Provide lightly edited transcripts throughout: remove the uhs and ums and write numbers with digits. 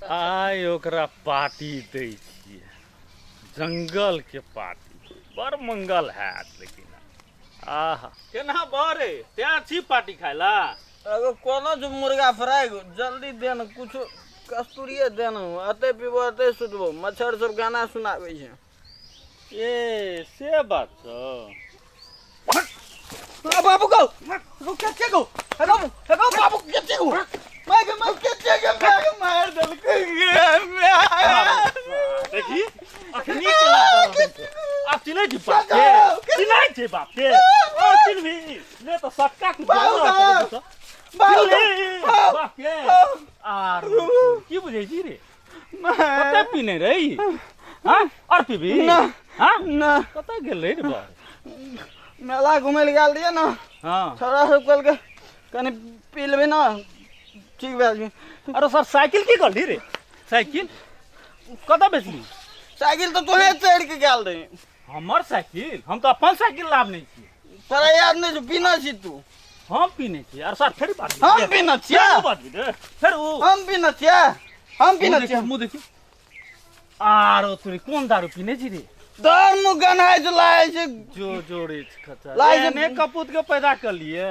आइ ओकरा पार्टी दै छियै, जंगल के पार्टी बड़ मंगल हैत। लेकिन आहा, केना बरे तैयार छी पार्टी खाय ला? एगो कोनो जो मुर्गा फ्राई जल्दी दे न, कुछो कस्तूरिये दे न। अते पीबो, अते सुतबो, मच्छर सब गाना सुनाबै छै। ए, से बात छौ? बाबू गो, के गो? हेलो हेलो, बाबू, के गो? मैं के मैं के के मैं के मार देलकै। देखी अखनी केना दर्द। आब चिन्है छी बाप के? चिन्है छी बाप के? ओ चिन्हबी ले तऽ सटका कुछ। बाबू, चिन्हली बाप के? आर की बुझै छी रे? कते पीने रही? हाँ, और पीबी? ना। हाँ? ना। कतऽ गेल रही रे बाप? मेला घुमै लए गेल रहियै ने। छोरा सब कहलकै, कनि पी लेबै ने, ठीक भए जेबै। अरे सर, साइकिल की करली रे? साइकिल कतऽ बेचली? साइकिल तऽ तोहे चढ़ि के गेल रही। हमर साइकिल? हम तऽ अपन साइकिल लाभ नहि छी। तोरा याद नहि छौ? पीने छी तू। हम पीने छी? अरे सर, फेर बात। हम पीने छियै। बात रे फेर उ। हम पीने छियै, हम पीने छियै। मुँह देखी। आरो तोरी, कोन दारू पीने छी रे? तोर मुँह गन्हाइ छौ, लागै छै। जो जोड़े खचा लाइ जे- एहने कपूत के पैदा कर लिए।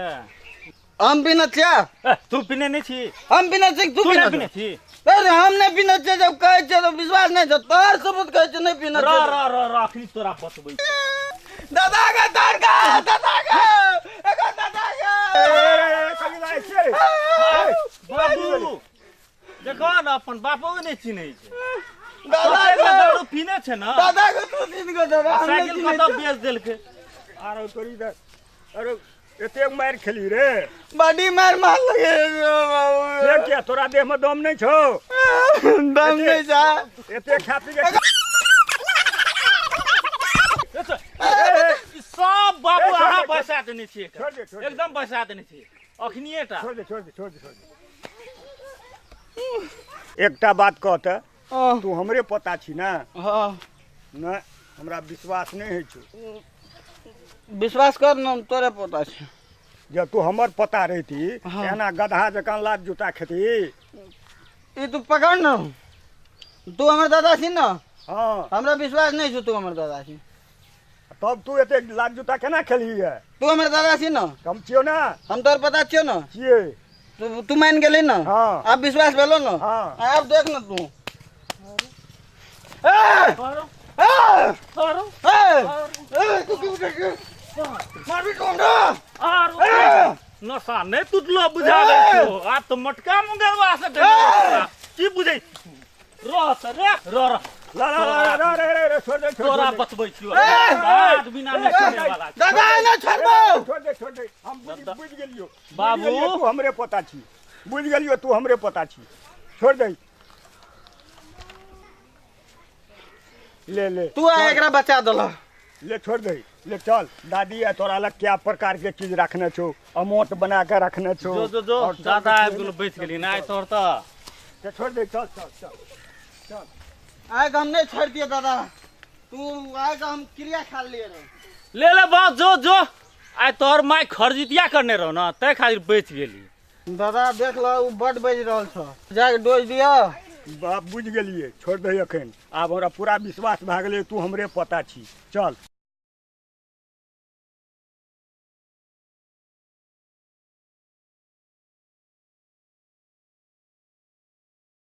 हम पीने छियै। ए, तू पीने नहीं छी। हम पीने छियै, तू तू पीने नहीं पीने छी? छी। अरे, हम नहि पीने छियै। जब कहै छियै तऽ विश्वास नहि छौ। तोहर सबूत कहै छियै, नहि पीने र छियै। र र र, अखनी तोरा बतबै छी। दादा के तोर के दादा के एगो दादा के। बाबू, देखो ने, अपन बापो के नहि चिन्है छै। दादा कतेक के दारू पीने छै ने। दादा के तू चिन्ह गो दादा, हम नहि साइकिल चिन्है कतऽ छियै। बेच देलकै? आरो तोरी दे, अरे एतेक मारि खेली रे? बड़ी मार मार लगे बाबू। से किया? तोरा देह में दम नहि छौ? दम नहि छै। एतेक खा पी के ई सब बाबू ए, छोड़ अहाँ दे, छोड़ बैसा देने छियै एकरा। छोड़ दे, छोड़ दे। एकदम बैसा देने छियै अखनिए टा। छोड़ दे, छोड़ दे, छोड़ दे, छोड़ दे। एकटा बात कह तऽ। हाँ। तू हमरे पता छी ने? हाँ। नहि, हमरा विश्वास नहि होइ छौ। विश्वास कर न, हम तोरे पोता छी। जब तू हमर पता रहिती, हाँ। एना गधा जकाँ लात जूता खेती? ई तू पकड़ न, तू हमर दादा छी न? हाँ। हमरा विश्वास नहि छौ, तू हमर दादा छी। तब तू एते लात जूता केना खेलही है? तू हमर दादा छी न? हम छियौ ने। हम तोहर पता छियौ न? छियै। तू तू मान गेली न? हाँ। आब विश्वास भेलो न? हाँ। आब देख न तू। ए! ए! ए! ए, तू की बुझै छी? मारबी तू हमरा? R A! नशा नहि टूटलो बुझाबै छौ। आब तऽ मोटका मुंगरवा से डरे की बुझै छी तू? रह तऽ रे, रह रह। ला ला ला ला रे रे रे, छोड़ दे, छोड़ तोरा दे। बतबै छियौ, ए! बात बिना नहि सुनै वाला छै। दादा, नहि छोड़बौ। छोड़ दे, छोड़ दे। हम बुझ बुझ गेलियो। बाबू। बुझ गेलियो, तू हमरे पता छी। बुझ गेलियो, तू हमरे पता छी। छोड़ दे, ले ले। तू आ एकरा बचा देलह। ले, छोड़ दे, ले चल। दादी आ तोरा लग क्या प्रकार के चीज रखने छौ, अमोट बना के रखने छौ। जो जो जो। और चल। दादा आबि गेलो, बचि गेली ना आइ तोहर तऽ। ते छोड़ दे, चल चल चल चल। आइ हम नहि छोड़ दिए दादा, तू आइ हम क्रिया खा लिए रे। ले ले बा, जो जो। आइ तोहर माय खरजितिया करने रहो ना, तै खातिर बचि गेली। दादा, देख ल, उ बड बाजि रहल छौ, जाके डोज दिअ। बाप, बुझि गेलियै, छोड़ दही। अखन आब हमरा पूरा विश्वास भए गेलै, तू हमरे पता छी। चल।